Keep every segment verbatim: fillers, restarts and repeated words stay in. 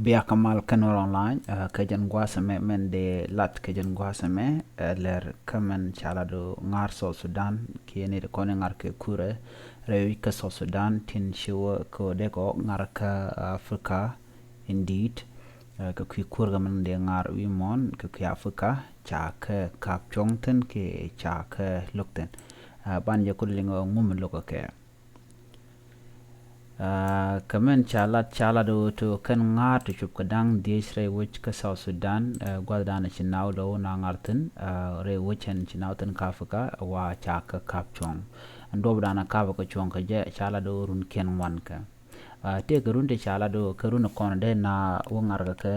Bia kä mal kä Nuer Online, kä jɛn gua̱a̱th ɛmɛ mɛn dee lat kä jɛn gua̱a̱th ɛmɛ, lɛr kä mɛn ca lat ɣöö ŋa̱r South Sudan kiɛ nɛy ti kɔn i̱ ŋa̱r kɛ kurɛ rɛy wec kä South Sudan tin ci wä kɛ ɣöö dee kɔ ŋa̱r kä Africa. Indeed, kɛ kui̱ kurɛ mɛn dee ŋa̱r wi̱i̱ muɔ̱ɔ̱n kɛ kui̱ Africa ca kɛ ka̱p cuɔ̱ŋ thi̱n kiɛ ca kɛ lo̱k thi̱n. Ban jɛ kulɛ liŋ ɣöö ŋu mi lo̱k kɛ kɛ. Kä mɛn ca lat ca lat ɣöö to kɛn ŋa̱r ti cop kɛ da̱ŋ dhiec rɛy wec kä South Sudan, gua̱thdan ci naw lɔ wun a ŋa̱r thi̱n rɛy wec ɛn ci naw thi̱n kä Africa wa ca kɛ ka̱p cuɔ̱ŋ. Ɛn duɔpdan a ka̱p kɛ cuɔ̱ŋ kɛ jɛ ca lat ɣöö run kiɛn ŋuan kɛ. Tëëkɛ run ti ca lat ɣöö kɛ run kɔn dee na wä ŋa̱r kɛ kɛ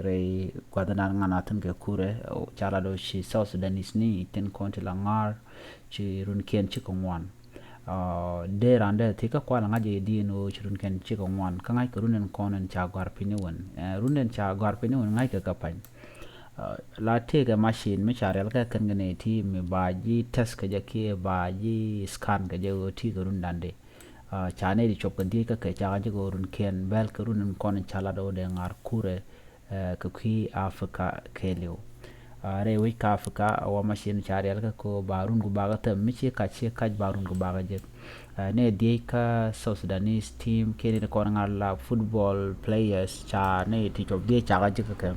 rɛy gua̱thdan ŋa̱n a thi̱n kɛ kurɛ ca lat ɣöö ci South Sudanese ni tin kɔn ti la ŋa̱r ci run kiɛn cikɛ ŋuan. Dee randɛ thi̱kä kual ŋa̱c jɛ di̱i̱n ɣöö ci run kɛn cikɛ ŋuan kä ŋa̱c kɛ run ɛn kɔn ɛn ca gɔ̱a̱r piny wän. Run ɛn ca gɔ̱a̱r piny wän ŋa̱c kɛ kɛ pa̱ny. La tëëkɛ macin mi ca riɛl kɛ kɛn kɛ nɛy ti mi ba ji̱ tɛth kɛ jɛ kiɛ ba ji̱ scan kɛ jɛ ɣöö ti̱i̱ kɛ run da̱ŋ di. Ca nɛy ti cop kɛ dhiec kä kɛ cakɛ jɛ kɛ ɣöö run kɛn bɛl kɛ run ɛn kɔn ɛn ca lat ɣöö dee ŋa̱r kurɛ kɛ kui̱ Africa kɛɛliw. Rɛy wec kä Africa wa macin ca riɛl kä ko ba run ku bakä thɛm mi ci kac ci kac ba run ku bakä jek. Nɛ dhiec kä South Sudanese team kɛn in kɔn ŋa̱r la football players ca nɛ ti cop dhiec cakä jek kɛ.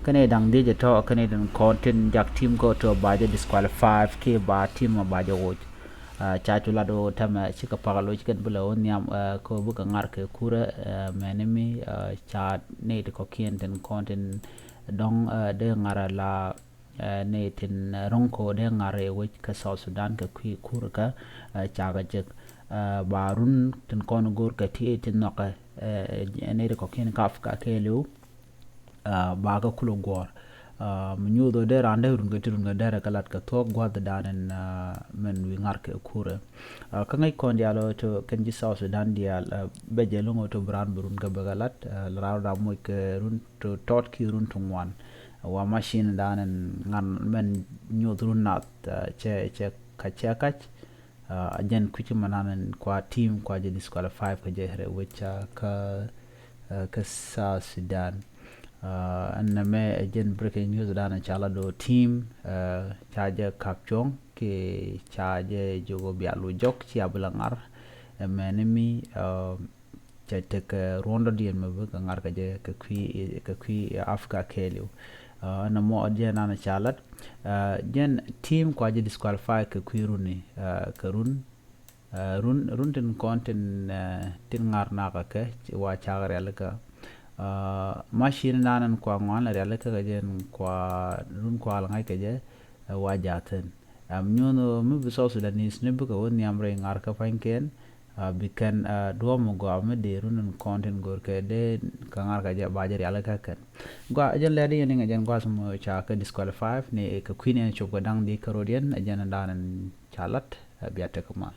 Kɛn in da̱ŋ dhiec tɔ kɛn in kɔn tin jak team ko tɔ ba jɛ disqualify kiɛ ba team ba jɛ woc. Ca cu lat ɣöö tɛmɛ cikɛ pak loc kɛn bi lɛ ɣöö nhiam kɛ ɣöö bikɛ ŋa̱r kɛ kurɛ mɛni mi ca nɛy ti kɔ̱kiɛn tin kɔn tin dɔ̱ŋ dee ŋa̱r la nɛy tin ro̱ŋ kɛ ɣöö dee ŋa̱r ɛ wec kä South Sudan kɛ kui̱ kurɛ kä cakɛ jek. Ba run tin kɔn go̱o̱r kɛ ti tin nhɔkɛ nɛy ti kɔ̱kiɛn kä Africa kɛɛliw. Ba kä kulɛ guɔ̱ɔ̱r. Mi nyuuth ɣöö dee raan dee run kɛ ti run kɛ derɛ kɛ lat kɛ thuɔ̱k gua̱thdan ɛn mɛn wi̱i̱ ŋa̱r kɛ kurɛ. Kä ŋäc kɔn diaal ɣöö to kɛn ji̱ South Sudan diaal bɛ jɛ lo̱ŋ ɣöö to bi raan bi run kɛ bɛ kɛ lat la raan raan moc kɛ run to tɔt ki run to ŋuan. Wa macin dan ɛn ŋa̱n mɛn nyuuth run nath cɛ cɛ kac cɛ kac. A jɛn kui̱ci mɛ nan kua team kua jɛ disqualify kɛ jɛ rɛ wec kä kä South Sudan. Ɛn nɛ mɛ ɛ jɛn breaking news dan ca la do team ca jɛ kap cuɔ̱ŋ ki ca jɛ joko bia lu jɔk ci a bi la ŋar. Ɛ mɛni mi cɛ tek ruɔ̱ndɔ diɛn mɛ bi kɛ ŋar kɛ jɛ kɛ kui̱ kɛ kui̱ Africa kɛɛliw. Ɛn nɛ mɔ ɛ jɛn nan ca lat jɛn team kua jɛ disqualify kɛ kui̱ runi kɛ run. Run run tin kɔn tin tin ŋar nakä kɛ wa cak rialikä. Macin nan in kua ŋuan la rialikä kɛ jɛ in kua run kua la ŋa̱c kɛ jɛ wa jathin. Am nyuɔn mi bi South Sudanese ni bikɛ wä nhiam rɛy ŋar kä pa̱nykiɛn. Bi kɛn duɔ̱ɔ̱p mi gɔaa mi dee run in kɔn tin go̱r kɛ dee kɛ ŋar kɛ jɛ ba jɛ rialikä kɛn. Gua jɛn lɛt yɛn iŋɛ jɛn gua̱th mi ca kɛ disqualify ni kɛ kui̱n yɛn cop kɛ da̱ŋ di kärodiɛn jɛn in dan in ca lat. Bia tek mal.